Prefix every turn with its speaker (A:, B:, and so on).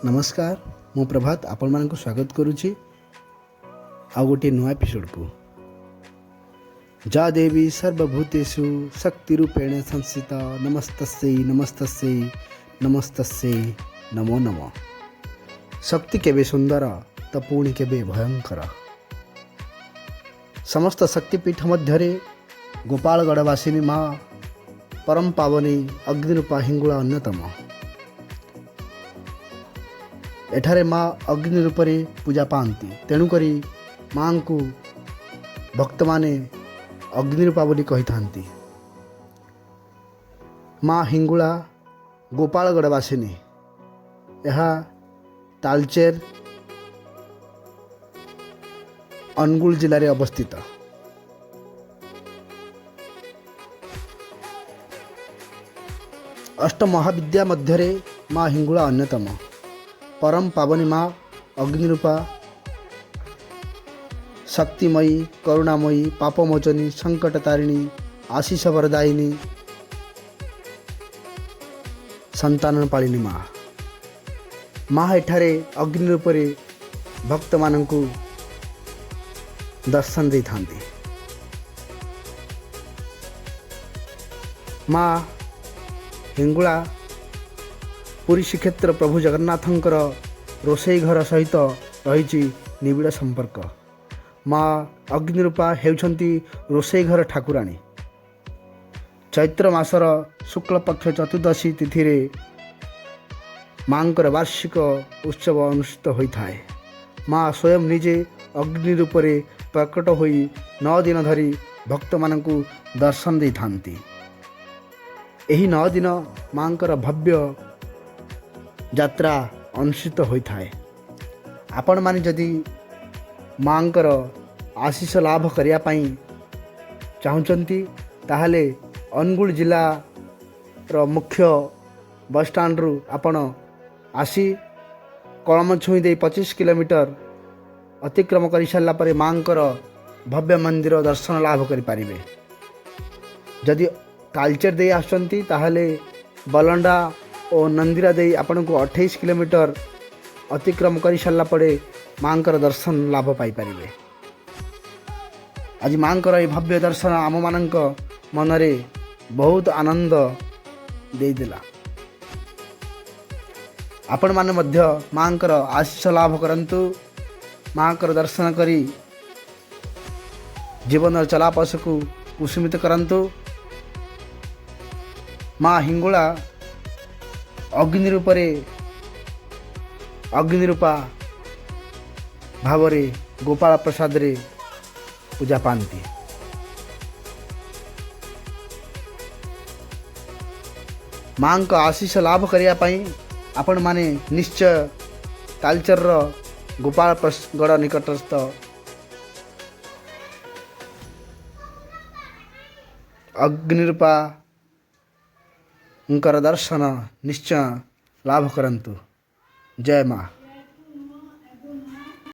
A: ନମସ୍କାର, ମୁଁ ପ୍ରଭାତ ଆପଣମାନଙ୍କୁ ସ୍ୱାଗତ କରୁଛି ଆଉ ଗୋଟିଏ ନୂଆ ଏପିସୋଡ଼କୁ। ଯା ଦେବୀ ସର୍ବଭୂତେଷୁ ଶକ୍ତି ରୂପେଣ ସଂସ୍ଥିତା, ନମସ୍ତସ୍ୟୈ ନମସ୍ତସ୍ୟୈ ନମସ୍ତସ୍ୟୈ ନମୋ ନମଃ। ଶକ୍ତି କେବେ ସୁନ୍ଦର ତ ପୁଣି କେବେ ଭୟଙ୍କର। ସମସ୍ତ ଶକ୍ତିପୀଠ ମଧ୍ୟରେ ଗୋପାଳଗଡ଼ବାସିନୀ ମା ପରମ ପାବନୀ ଅଗ୍ନିରୂପା ହିଙ୍ଗୁଳା ଅନ୍ୟତମ। ଏଠାରେ ମା ଅଗ୍ନି ରୂପରେ ପୂଜା ପାଆନ୍ତି, ତେଣୁକରି ମାଙ୍କୁ ଭକ୍ତମାନେ ଅଗ୍ନିରୂପା ବୋଲି କହିଥାନ୍ତି। ମା ହିଙ୍ଗୁଳା ଗୋପାଳଗଡ଼ବାସିନୀ। ଏହା ତାଳଚେର, ଅନୁଗୁଳ ଜିଲ୍ଲାରେ ଅବସ୍ଥିତ। ଅଷ୍ଟ ମହାବିଦ୍ୟା ମଧ୍ୟରେ ମା ହିଙ୍ଗୁଳା ଅନ୍ୟତମ। ପରମ ପାବନୀ ମା ଅଗ୍ନିରୂପା, ଶକ୍ତିମୟୀ, କରୁଣାମୟୀ, ପାପମୋଚନୀ, ସଙ୍କଟ ତାରିଣୀ, ଆଶିଷ ବରଦାୟିନୀ, ସନ୍ତାନ ପାଳିନୀ ମା। ମା ଏଠାରେ ଅଗ୍ନି ରୂପରେ ଭକ୍ତମାନଙ୍କୁ ଦର୍ଶନ ଦେଇଥାନ୍ତି। ମା ହିଙ୍ଗୁଳା ପୁରୀ ଶ୍ରୀକ୍ଷେତ୍ର ପ୍ରଭୁ ଜଗନ୍ନାଥଙ୍କର ରୋଷେଇ ଘର ସହିତ ରହିଛି ନିବିଡ଼ ସମ୍ପର୍କ। ମା ଅଗ୍ନିରୂପା ହେଉଛନ୍ତି ରୋଷେଇ ଘର ଠାକୁରାଣୀ। ଚୈତ୍ର ମାସର ଶୁକ୍ଳପକ୍ଷ ଚତୁର୍ଦ୍ଦଶୀ ତିଥିରେ ମାଙ୍କର ବାର୍ଷିକ ଉତ୍ସବ ଅନୁଷ୍ଠିତ ହୋଇଥାଏ। ମା ସ୍ୱୟଂ ନିଜେ ଅଗ୍ନି ରୂପରେ ପ୍ରକଟ ହୋଇ 9 ଦିନ ଧରି ଭକ୍ତମାନଙ୍କୁ ଦର୍ଶନ ଦେଇଥାନ୍ତି। ଏହି 9 ଦିନ ମାଙ୍କର ଭବ୍ୟ ଯାତ୍ରା ଅନୁଷ୍ଠିତ ହୋଇଥାଏ। ଆପଣମାନେ ଯଦି ମାଙ୍କର ଆଶିଷ ଲାଭ କରିବା ପାଇଁ ଚାହୁଁଛନ୍ତି, ତାହେଲେ ଅନୁଗୁଳ ଜିଲ୍ଲାର ମୁଖ୍ୟ ବସଷ୍ଟାଣ୍ଡରୁ ଆପଣ ଆସି କଳମଛୁଇଁ ଦେଇ 25 କିଲୋମିଟର ଅତିକ୍ରମ କରିସାରିଲା ପରେ ମାଙ୍କର ଭବ୍ୟ ମନ୍ଦିର ଦର୍ଶନ ଲାଭ କରିପାରିବେ। ଯଦି ତାଳଚେର ଦେଇ ଆସୁଛନ୍ତି, ତାହେଲେ ବଲଣ୍ଡା ଓ ନନ୍ଦିରା ଦେଇ ଆପଣଙ୍କୁ 28 କିଲୋମିଟର ଅତିକ୍ରମ କରିସାରିଲା ପରେ ମାଙ୍କର ଦର୍ଶନ ଲାଭ ପାଇପାରିବେ। ଆଜି ମାଙ୍କର ଏହି ଭବ୍ୟ ଦର୍ଶନ ଆମମାନଙ୍କ ମନରେ ବହୁତ ଆନନ୍ଦ ଦେଇଦେଲା। ଆପଣମାନେ ମଧ୍ୟ ମାଙ୍କର ଆଶିଷ ଲାଭ କରନ୍ତୁ। ମାଙ୍କର ଦର୍ଶନ କରି ଜୀବନର ଚଲାପଥକୁ କୁସୁମିତ କରନ୍ତୁ। ମା ହିଙ୍ଗୁଳା ଅଗ୍ନି ରୂପରେ, ଅଗ୍ନିରୂପା ଭାବରେ ଗୋପାଳ ପ୍ରସାଦରେ ପୂଜା ପାଆନ୍ତି। ମାଙ୍କ ଆଶିଷ ଲାଭ କରିବା ପାଇଁ ଆପଣମାନେ ନିଶ୍ଚୟ ତାଳଚେରର ଗୋପାଳ ଗଡ଼ ନିକଟସ୍ଥ ଅଗ୍ନିରୂପାଙ୍କର ଦର୍ଶନ ନିଶ୍ଚୟ ଲାଭ କରନ୍ତୁ। ଜୟ ମା।